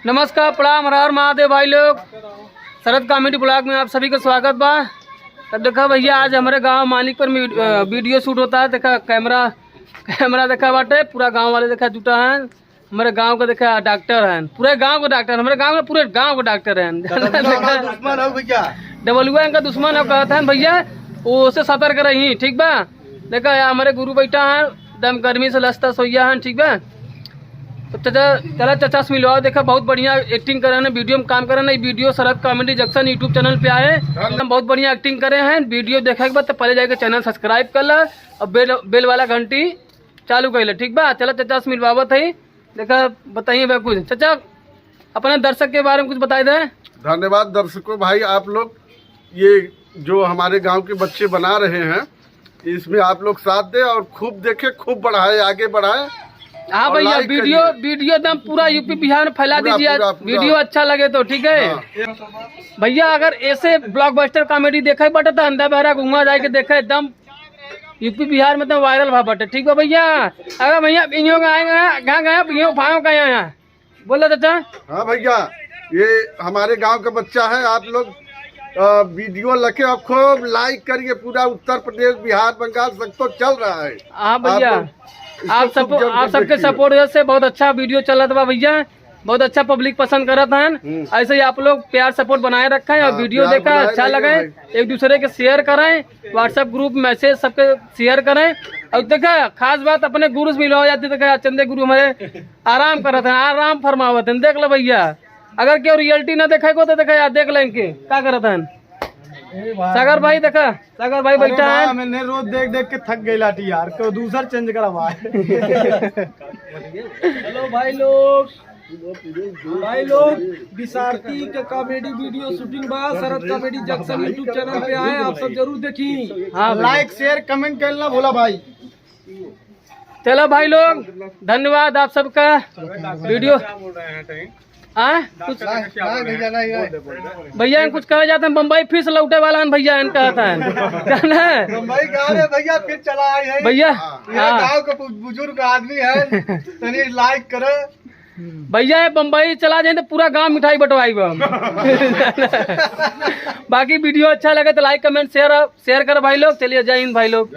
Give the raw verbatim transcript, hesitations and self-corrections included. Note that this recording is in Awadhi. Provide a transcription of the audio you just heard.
नमस्कार, प्रणाम, हर हर महादेव भाई लोग। शरद comedy vlog में आप सभी का स्वागत बा। तब देखा भैया, आज हमरे गाँव मानिकपुर में वीड-, अ, video shoot होता है। देखा कैमरा, कैमरा देखा बाटे, पूरा गाँव वाले देखा जुटा है। हमरे गाँव का देखा डॉक्टर है, पूरे गाँव का डॉक्टर, हमरे गाँव में पूरे गाँव का डॉक्टर है। डबलुआ हमारा दुश्मन है भैया। डबलुआ इनका दुश्मन है, कहत है भैया, वो से सतर्क रही, ठीक बा? देखा यार, हमरे गुरु बैठा है, दम गर्मी से लसता सोइया है, ठीक बा? तो चाचा, चला चाचा से मिलवाओ। देखा, बहुत बढ़िया acting करे हैं, video में काम करे हैं। ये video शरद comedy जंक्शन YouTube channel पे आए, हम बहुत बढ़िया acting करे हैं। Video देखे के बाद तो पहले जाके channel subscribe कर ला और bell, bell वाला घंटी चालू कर ले, ठीक बा? चला चाचा से मिलवावत है। देखा, बताइए भैया कुछ। चाचा, अपने दर्शक के बारे में कुछ बताई दे। धन्यवाद दर्शकों भाई, आप लोग ये जो हमारे गाँव के बच्चे बना रहे हैं, इसमें आप लोग साथ दें और खूब देखें, खूब बढ़ाएं, आगे बढ़ाएं। हाँ और भैया, like video, करिए। Video एकदम पूरा यूपी बिहार में फैला पूरा, दीजिए। पूरा, पूरा। Video अच्छा लगे तो, ठीक है? हाँ। भैया, अगर ऐसे blockbuster comedy देखे बटे तो अंधा बहरा गूंगा जाके देखे, एकदम यूपी बिहार में तो viral भा बटे, ठीक बा भैया? अगर भैया इहो गाँव गया, गाँव गया, इहो भाव का यहाँ। बोलो चाचा। हाँ भैया, ये हमारे गाँव का बच्चा है, आप लोग, अ, video लगे और खूब like करिए। पूरा उत्तर प्रदेश, बिहार, बंगाल सब तो चल रहा है। हाँ भैया, आप लोग इसको आप खूब सपो-, जम के आप सबके देखिए। Support से बहुत अच्छा video चलत बा भैया, बहुत अच्छा public पसंद करत है। हम्म। ऐसे ही आप लोग प्यार support बनाए रखें और हाँ, video प्यार देखा बनाए अच्छा रखें लगे, भाई। एक दूसरे के share करें, WhatsApp group message सबके share करें। और देखा, खास बात अपने गुरु से मिलवा जाती, देखा चंदे गुरु हमारे आराम करत हैं, आराम फरमावत हैं। देख लो भैया, अगर केहू reality ना देखे को तो देखा यार, देख लें के का करत हैं। ए भाई। सागर भाई देखा, सागर भाई अरे बैठा है। मैंने रोज देख देख के थक गई लाठी यार, को दूसर change करा भाई। Hello भाई लोग, भाई लोग, विसारती का comedy video shooting बा, शरद comedy जंक्शन YouTube channel पे आए, आप सब जरूर देखी। हाँ भैया। Like, share, comment करना भूला भाई। चलो भाई लोग, धन्यवाद आप सबका। Video, हाँ, कुछ नहीं, नहीं भैया, नहीं, नहीं। भैया, कुछ कहे जाते हैं, बम्बई फिर से लौटे वाला है भैया, इनका कहता है। जाना है? बम्बई कहाँ रे भैया, फिर चला आए हैं। भैया, ये हाँ। गाँव का बु-, बुजुर्ग आदमी है, तनी like करो। भैया, ये बम्बई चला जाए तो पूरा गांव मिठाई बंटवाई बा हम। बाकी video अच्छा लगे तो like, comment, share, share कर भाई लोग। चलिए, जय हिंद भाई लोग।